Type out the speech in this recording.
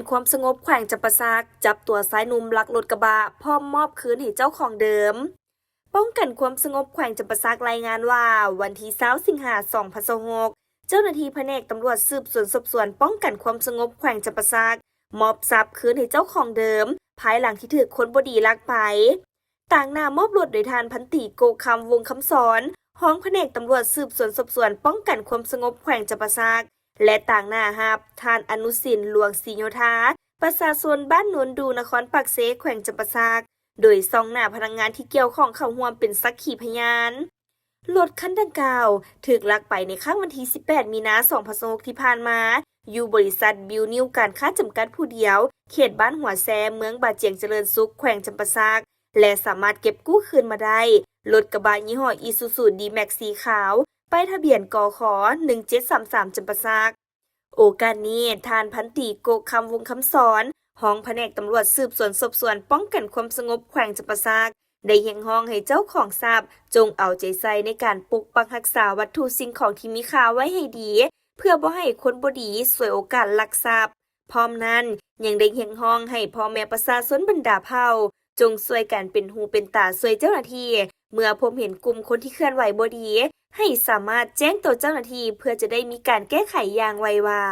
ຄວາມສະຫງົບແຂວງຈຳປາສັກ ຈັບຕົວຊາຍໜຸ່ມລັກລົດກະບະ ພ້ອມມອບຄືນໃຫ້ເຈົ້າຂອງເດີມ. ປ້ອງກັນຄວາມສະຫງົບແຂວງຈຳປາສັກລາຍງານວ່າ ວັນທີຊາວ ສິງຫາ ສອງພັນຊາວຫົກ ເຈົ້າໜ້າທີ່ພະແນກຕຳຫຼວດສືບສວນສອບສວນປ້ອງກັນຄວາມສະຫງົບແຂວງຈຳປາສັກ ມອບຊັບຄືນໃຫ້ເຈົ້າຂອງເດີມ ພາຍຫຼັງທີ່ຖືກຄົນບໍ່ດີລັກໄປ. ຕາງໜ້າມອບລົດໂດຍທ່ານພັນຕີ ໂກຄຳ ວົງຄຳສອນ ຮອງພະແນກຕຳຫຼວດສືບສວນສອບສວນປ້ອງກັນຄວາມສະຫງົບແຂວງຈຳປາສັກ ແລະ ຕາງໜ້າຮັບທ່ານ ອະນຸສິນ ຫຼວງສີໂຍທາ ປະຊາຊົນບ້ານໂນນດູ ນະຄອນປາກເຊ ແຂວງຈຳປາສັກ ໂດຍສ່ອງໜ້າພະນັກງານທີ່ກ່ຽວຂ້ອງເຂົ້າຮ່ວມເປັນສັກຂີພະຍານ. ລົດຄັນດັ່ງກ່າວຖືກລັກໄປໃນຄ່ຳວັນທີສິບແປດ ມີນາ ສອງພັນຊາວຫົກ ທີ່ຜ່ານມາ ຢູ່ບໍລິສັດບິວນິວການຄ້າຈຳກັດຜູ້ດຽວ ເຂດບ້ານຫົວແຊ ເມືອງບາຈຽງຈະເລີນສຸກ ແຂວງຈຳປາສັກ ແລະ ສາມາດເກັບກູ້ຄືນມາໄດ້ ລົດກະບະຍີ່ຫໍ້ ອີຊູຊູ ດີແມັກ ສີຂາວ ປ້າຍທະບຽນ ກຂ ໜຶ່ງເຈັດສາມສາມ ຈຳປາສັກ. ໂອກາດນີ້ ທ່ານພັນຕີ ໂກຄຳ ວົງຄຳສອນ ຮອງພະແນກຕຳຫຼວດສືບສວນສອບສວນປ້ອງກັນຄວາມສະຫງົບແຂວງຈຳປາສັກ ໄດ້ຮຽກຮ້ອງໃຫ້ເຈົ້າຂອງຊັບ ຈົ່ງເອົາໃຈໃສ່ໃນການປົກປັກຮັກສາວັດຖຸສິ່ງຂອງທີ່ມີຄ່າໄວ້ໃຫ້ດີ ເພື່ອບໍ່ໃຫ້ຄົນບໍ່ດີສວຍໂອກາດລັກຊັບ. ພ້ອມນັ້ນ ຍັງໄດ້ຮຽກຮ້ອງໃຫ້ພໍ່ແມ່ປະຊາຊົນບັນດາເຜົ່າ ຈົ່ງຊ່ວຍກັນເປັນຫູເປັນຕາຊ່ວຍເຈົ້າໜ້າທີ່ ເມື່ອພົບເຫັນກຸ່ມຄົນທີ່ເຄື່ອນໄຫວບໍ່ດີ ໃຫ້ສາມາດແຈ້ງຕໍ່ເຈົ້າໜ້າທີ່ ເພື່ອຈະໄດ້ມີການແກ້ໄຂຢ່າງໄວວາ.